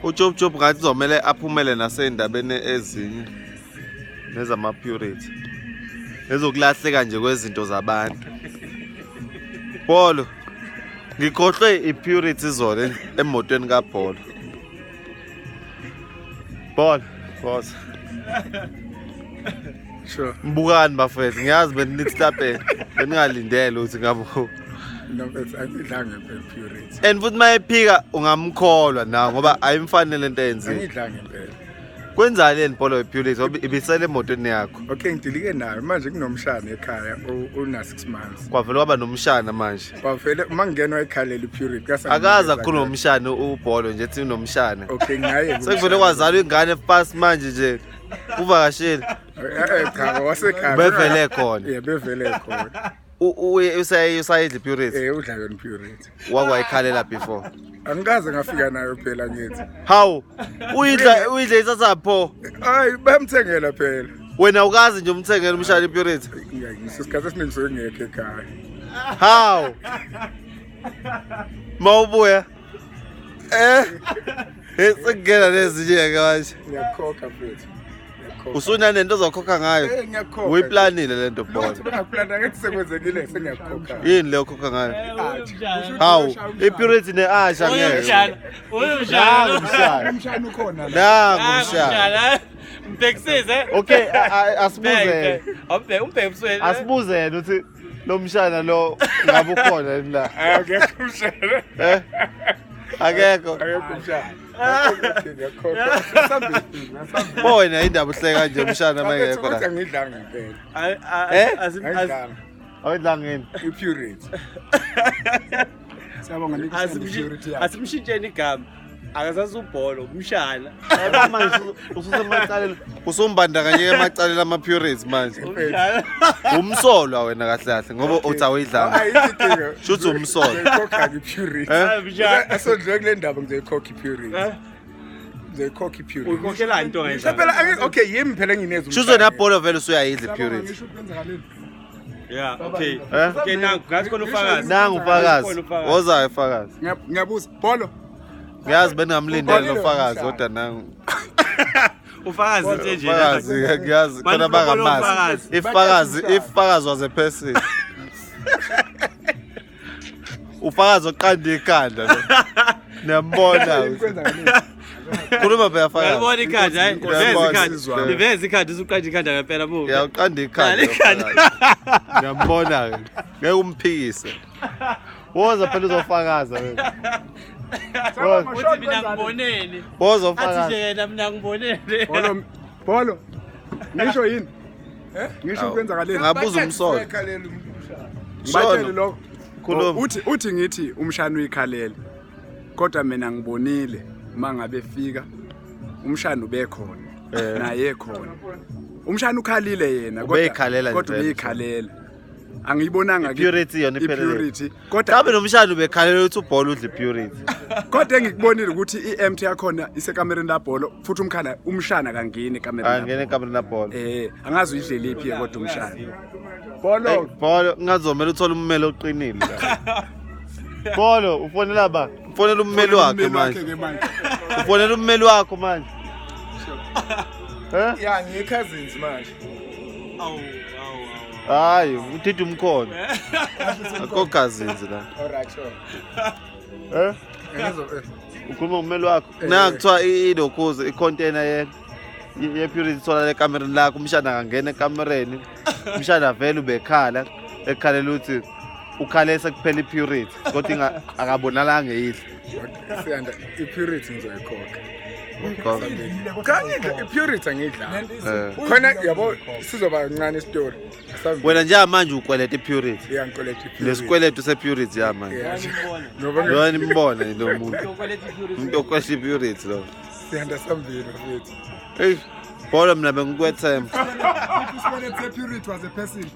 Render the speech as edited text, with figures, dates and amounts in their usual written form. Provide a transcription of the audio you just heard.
UJob Job ngathi uzomele aphumele nasey'ndabeni ezinye nezama-purity nezokulahleka nje kwezinto zabantu. Bholo, ngikhohlwe i-purity izolo emotweni kaBholo. Bholo, boss. Sure. Mbukani bafethu, ngiyazi benithi mhlampe beningalindele ukuthi ngabo No, mfethu angidlanga impela purity. And futhi mayephika ungamkholwa na ngoba ayimfanele into eyenzile. Angidlanga impela. Kwenzani yini Bholo we-purity ngoba ibisele emotweni yakho? Okay, ngidilike nayo manje kunomshana ekhaya una 6 months. Kwavele kwaba nomshana manje. Kwavele uma ngingenwa ekhalela i-purity kasa Akaze akhuluma ngomshana uBholo nje ethi unomshana. Okay, ngaye. Sekuvele kwazalwa ingane fast manje nje. Uvakashile. Cha, wasekhaya. Bevele khona. Yeah, bevele khona. Usayidla i-purity. Eh, udla yona purity. Wakwayikhalela before. Angikaze ngafika nayo phela ngithi. Hawu, uyidla isasapho. Hayi, bayamthengela phela. Wena ukazi nje umthengele umshana i-purity. Ngisikhathi esiningi soke ngekho ekhaya. Hawu. Mawubuya. Eh. Sekungena nezinye ke manje. Ngiyakhokha mfethu. Ngiyakhokha. Usunanento ozokhokha ngayo. Eh, ngiyakhokha. Uyiplanile lento bhola. Lutho bengakuplana ngathi sekwenzekile sengiyakhokha. Yini leyo khokha ngayo? Hawu, i-purity ne-asha ngeke. Uyumshana. Uyumshana. Nangu umshana. Umshana ukhona la. Nangu umshana. Mbhekisise. Okay, asibuzele. Awubheke umbheke ebusweni. Asibuzele ukuthi lo mshana lo ngabe ukhona yini la. Akekho umshana. Eh? Akekho. Akekho umshana. Okay, ngiyakhokha. Sambili, sambili. Bo wena indaba uhleka nje umshana mangekho Kodwa la. angidlanga impela. Eh? Angidlanga. Awudlanga yini? I-purity. Siyabonga purity yakho. Asimshintsheni igama. Akasazi ubholo, umshana. Yabo manje ususemacaleni usumbandakanyeka emacaleni ama-purity manje. Umshana. Umsolwa wena kahle kahle ngoba uthi awuyidlanga. Ayikho inkinga. Shuthi umsolwa. Ngizoyikhokha i-purity. Eh? Umshana. Asondlwe kule ndaba ngizoyikhokha i-purity. Eh? Ngizoyikhokha i-purity. Uyikhokhelani into ongayidlanga? Phela okay yimi phela enginezwe. Shuthi wena bholo vele usuyayidla i-purity. Yeah, okay. Eh? Okay, nangu ngathi khona ufakazi. Nangu ufakazi. Khona ufakazi. Wozayo ufakazi. Ngiyabuza Bholo. Ngiyazi bengingamlindele lo Ubonile fakazi umshana. kodwa nangu. Ufakazi into nje. Ufakazi ngiyazi khona Manje bangamazi. ufakazi. Ifakazi ifakazi was a person. Ufakazi oqanda ikhanda lo. Niyambona. Kwenzakaleni? Khuluma phela fakazi. Uyalibona ikhanda, hayi? Inkosi Veza ikhanda. isizwana. Liveza ikhanda usuqanda ikhanda ngempela bu. Ya uqanda ikhanda. Nali ikhanda. ufakazi. Ngiyambona ke. Ngeke umphikise. Woza phela uzofakaza wena. Woza. Uthi mina ngiboneni. Woza Athi ufakaza. nje yena mina ngiboneni. Bholo Bholo. Ngisho yini? Ngisho kwenzakaleni. Ngabuza umsolo. Ngibatshele Shono. lokho. Khuluma. Uthi ngithi umshana uyikhalele. Kodwa mina ngibonile mangabe fika umshana ubekhona. Eh. Naye khona. Umshana ukhalile yena Ubeyikhalela nje kodwa vele. ubeyikhalela. Angiyibonanga ke I-purity yona iphelele. i-purity. Kodwa Mhlawumbe nomshana ubekhalela ukuthi ubhola udla i-purity. kodwa engikubonile ukuthi i-empty yakhona isekamereni labholo futhi umkhala umshana kangeni ekamereni. Angene ekamereni labhola. Eh, angazi uyidlela iphi kodwa umshana. Bholo Bholo ngazomela uthole ummeli oqinile la. Bholo ufonela ba? Ufonela ummeli wakhe manje. ke manje. Ufonela ummeli wakho manje. Eh? Ya, ngiyi-cousins manje. Awu, awu, awu. Hayi, uthitha umkhono. Akho cousins la. Alright, sure. Eh? Ngizo Ukhuluma ngommeli wakho. Na kuthiwa ilokhuze i-container ye purity ithola ekamereni lakho umshana akangena ekamereni. Umshana vele ubekhala ekhalela ukuthi ukhale sekuphela i-purity kodwa akabonalanga eyidla. Siyanda i-purity ngizoyikhokha. Uyikhokha. Cha ngidla i-purity angiyidlanga. Eh. Khona yabo sizoba kancane isitori. Asambe. Wena njengamanje ukweleta i-purity. Yeah, ngikweleta i-purity. Lesikweletu se-purity yamanje. Yeah. Ngoba Lona nimbona lo muntu. Umuntu okwesha i-purity lo. siyanda sambili mfethu. Hey, bhola mina bengikwethemba. Isikweletu se-purity was a person.